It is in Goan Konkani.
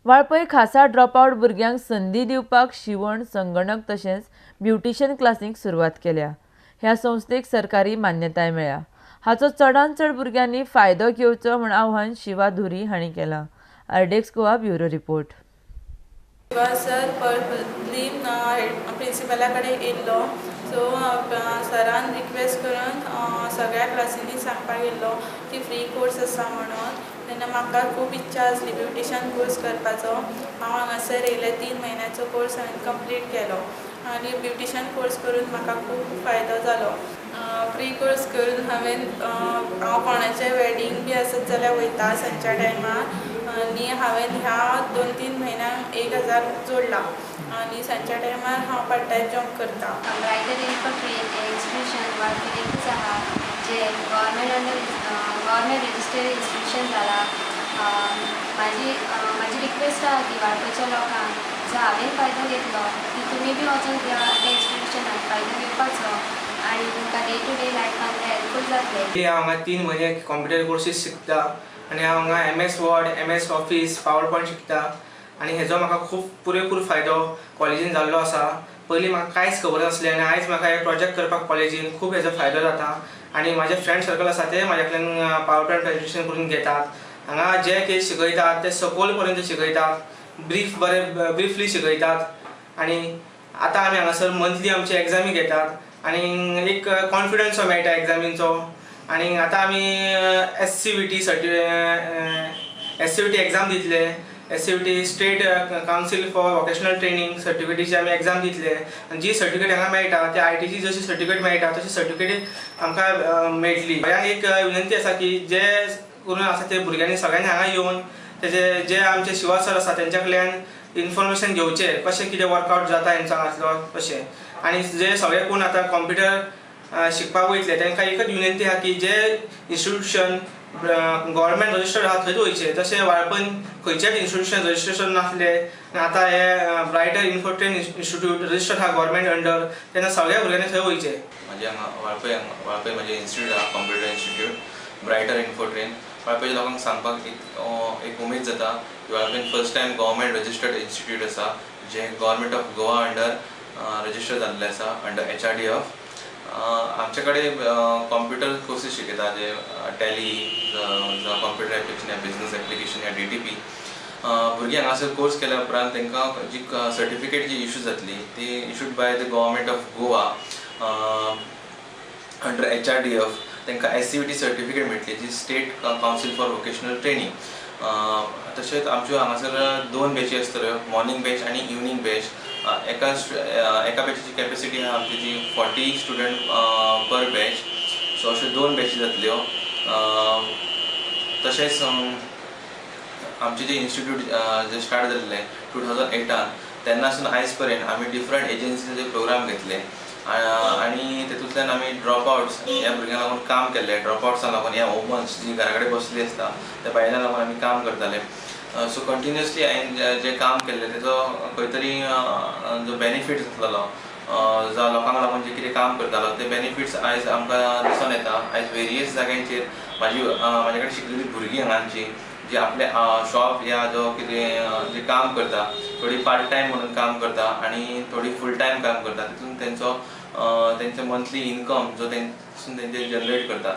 वाळपय खासा ड्रॉपआवट भुरग्यांक संदी दिवपाक शिवण, संगणक तशेंच ब्युटिशियन क्लासींक सुरवात केल्या. ह्या संस्थेक सरकारी मान्यताय मेळ्ळ्या. हाचो चडांत चड भुरग्यांनी फायदो घेवचो म्हूण आवाहन शिवा धुरी हांणी केलां. RDX Goa bureau report. Shiva sir purposely प्रिंसिपला कडेन येयल्लो. सो सरान रिक्वेस्ट करून सगळ्या क्लासींनी सांगपाक येयल्लो की फ्री कोर्स आसा म्हणून. तेन्ना म्हाका खूब इच्छा आसली ब्युटिशन कोर्स करपाचो. हांव हांगासर येयलें, 3 म्हयन्याचो कोर्स हांवें कंप्लीट केलो आनी ब्युटिशन कोर्स करून म्हाका खूब फायदो जालो. फ्री कोर्स करून हांवें हांव कोणाचें वेडींग बी आसत जाल्यार वयता सांजच्या टायमार आनी हांवें ह्या 2-3 म्हयन्यांक 1000 जोडला आनी सांजच्या टायमार हांव पार्ट टायम जॉब करता. ब्रायटर इन्फो ट्रेन हें इन्स्टिट्यूशन वाळपय एकूच आहा जे government under government registered institution जाला. म्हाजी रिक्वेस्ट आहा की वाळपयच्या लोकांक जो हांवें फायदो घेतलो ती तुमी बी वचून त्या इन्स्टिट्यूशनान फायदो घेवपाचो आनी तुमकां डे टू डे लायफान तें हेल्पफूल जातलें. हांव हांगा 3 म्हयने कंप्युटर कोर्सीस शिकता आनी हांव हांगा MS Word, MS Office, PowerPoint शिकता आनी हेजो म्हाका खूब पुरेपूर फायदो कॉलेजीन जाल्लो आसा. पयलीं म्हाका कांयच खबर नासलें आनी आयज म्हाका हे प्रोजेक्ट करपाक कॉलेजीन खूब हेजो फायदो जाता आनी म्हाजे फ्रेंड सर्कल आसा ते म्हाज्या कडल्यान पावर पॉयंट प्रेजेंटेशन करून घेतात. हांगा जे कितें शिकयतात ते सकयल पर्यंत शिकयतात, ब्रीफ बरे ब्रिफली शिकयतात आनी आतां आमी हांगासर मंथली आमची एग्जामी घेतात आनी एक कॉन्फिडन्स मेळटा एग्जामींचो. आनी आतां आमी SCVT exam दितले, SCVT State Council for Vocational Training सर्टिफिकेटीची आमी एग्जाम दितले आनी जी सर्टिफिकेट हांगा मेळटा ते ITची जशी सर्टिफिकेट मेळटा तशी सर्टिफिकेट आमकां मेळटली. सगळ्यांक एक विनंती आसा की जे करून आसा ते भुरग्यांनी सगळ्यांनी हांगा येवन तेजे जे आमचे शिवा सर आसा तेंच्या कडल्यान इन्फॉर्मेशन घेवचें, कशें कितें वर्कआवट जाता हेंचो हांगासलो तशें. आनी जे सगळे कोण आतां कंप्युटर शिकपाक वयतले तांकां एकच विनंती आहा की जे इन्स्टिट्यूशन गव्हर्मेंट रजिस्टर्ड आहा थंयच वयचें. तशें वाळपयन खंयचेच इन्स्टिट्यूशन रजिस्ट्रेशन नासलें आनी आतां हे ब्रायटर इन्फोट्रेन इन्स्टिट्यूट रजिस्टर्ड आहा गव्हर्मेंट अंडर, तेन्ना सगळ्या भुरग्यांनी थंय वयचें. म्हजें हांगा वाळपय म्हजें इन्स्टिट्यूट आहा, कंप्युटर इन्स्टिट्यूट ब्रायटर इन्फोट्रेन. वाळपयच्या लोकांक सांगपाक एक उमेद जाता की वाळपयन first time government registered institute आसा जें government of Goa under register जाल्लें आसा अंडर HRDF. आमचे कडेन कंप्युटर कोर्सीस शिकयता जे टॅली जावं कंप्युटर एप्लिकेशन या बिजनस एप्लिकेशन या DTP. भुरगीं हांगासर कोर्स केल्या उपरांत तांकां जी सर्टिफिकेट जी इशू जातली ती issued by the government of Goa under HRDF. तांकां SCVT certificate मेळटली जी State Council for Vocational Training. तशेंच आमच्यो हांगासर 2 बॅची आसतल्यो, मॉर्निंग बॅच आनी इवनींग बॅच. एका बॅचीची कॅपेसिटी आहा आमची जी 40 स्टुडंट पर बॅच. सो अश्यो 2 बॅची जातल्यो. तशेंच आमचें जें इन्स्टिट्यूट जें स्टार्ट जाल्लें 2008 तेन्नासून आयज पर्यंत आमी डिफरंट एजन्सीचे प्रोग्राम घेतले आनी तेतूंतल्यान आमी ड्रॉप आवट्स ह्या भुरग्यांक लागून काम केल्लें. ड्रॉप आवट्सांक लागून ह्या वुमन्स जी घरा कडेन बसली आसता त्या बायलांक लागून आमी काम करताले. सो कंटिन्युअसली हांवें जें काम केल्लें तेजो खंय तरी जो बेनिफीट जातलो जावं लोकांक लागून जें कितें काम करतालो ते बेनिफिट्स आयज आमकां दिसून येता. आयज वेरियस जाग्यांचेर म्हाजे कडेन शिकलेली भुरगीं हांगाची जी आपलें शॉप या जो कितें जें काम करता, थोडी पार्ट टायम म्हणून काम करता आनी थोडी फूल टायम काम करता. तितून तेंचो तेंचो मंथली इनकम जो तेंचे जनरेट करता.